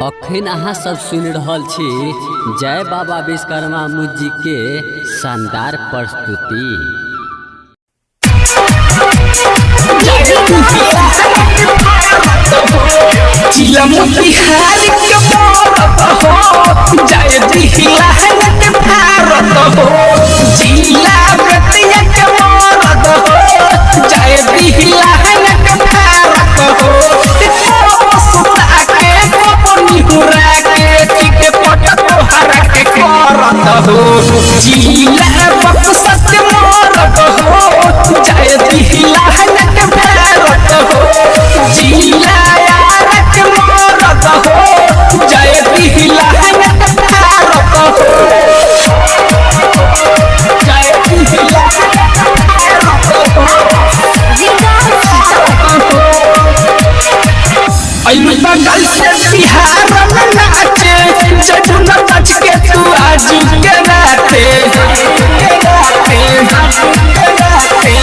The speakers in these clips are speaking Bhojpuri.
अखन अहाँ सब सुनि रहल छी जय बाबा विश्वकर्मा म्यूजिक के शानदार प्रस्तुति। जिला मोतिहारी के भारत हो, जय दिहिला के भारत हो। जिला बेतिया के भारत हो, जय दिहिला के भारत हो। को सुता के को निहुरा के चिके पट तोहरा के करत हो। जिला बक्सर के मरत हो, जय दिहिला के भारत हो। जिला यार के मरत हो, जय दिहिला के भारत हो। जय दिहिला के भारत हो। अइलू बंगाल से बिहार में नाचे, जब न नाच के तू आज के राते, के राते, के राते।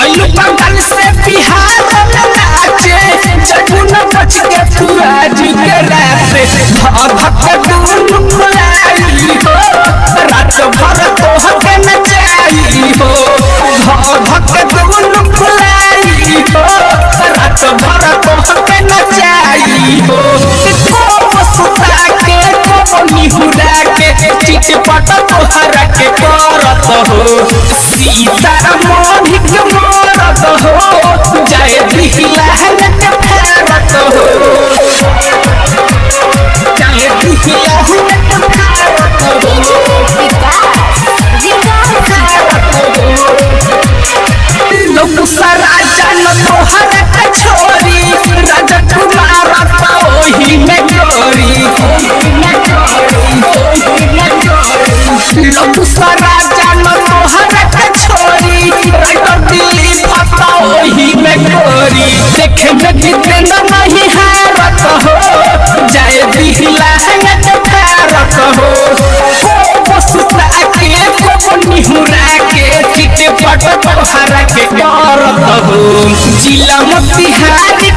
अइलू बंगाल से बिहार में नाचे, जब न नाच के तू आज के राते। धक धक दुनु खुलाई हो, रात भर तोहके नचाई हो। धक धक दुनु खुलाई हो, रात भर तोहके नचाई हो। को सुता के को निहुरा के चिटपट तोहरा के करत हो। सीता मोहित मरत हो, जय दिहिला के भारत हो। जय दिहिला के भारत हो। लोग राजा न तोहरा के छोरी, राजा कुमार ओही में गोरी। लोग राजा न तोहरा के छोरी, राइटर दिल्ली फता ओही में गोरी। देखे में जितेंद्र नहीं हारत हो, जय दिहिला के भारत हो। को सुता के को निहुरा के चिटे पट तोहरा के करत हो। जिला मोतिहारी